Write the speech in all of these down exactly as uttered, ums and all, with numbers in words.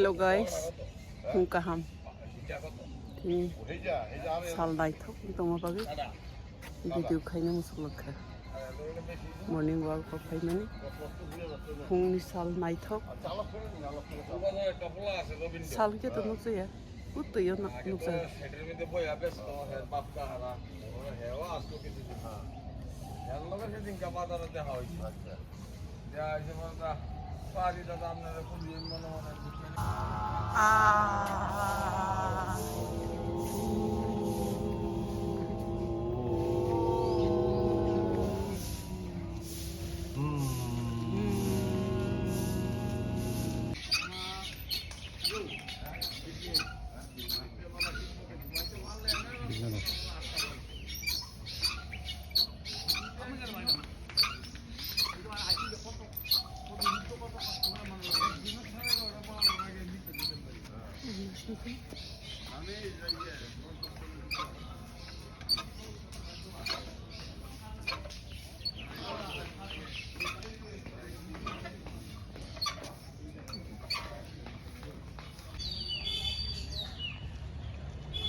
Hello guys, phung kaham. Tini sal naithok tongma bagwi video khaina muchuk lankha. Morning walk o phaimani. Phungni sal naithok. Sal khe to nukjaya. Utwi o nukjaya.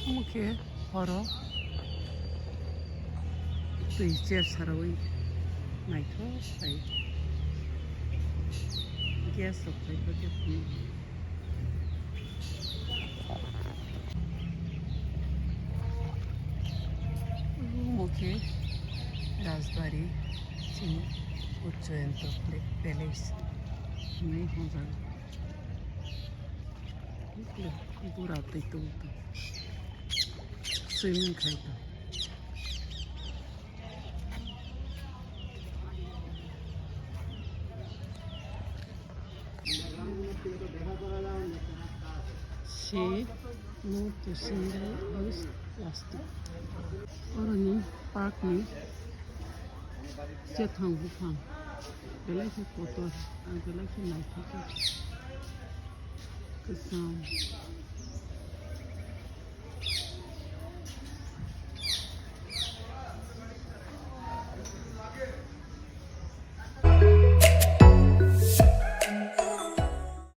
Omo khe horo twi chair sarawi naithok khlai gas rok khlai paikhe phunukgo. Omo khe Rajbari chini Uccoyantro Pla-, Palace hinwi hwnjago. Bura twi tong tong. Swimming khai tong. Se move to single use plastic. Oroni park ni chethang buphang belai khe kotor, ang belai khe naithok khe kwcham.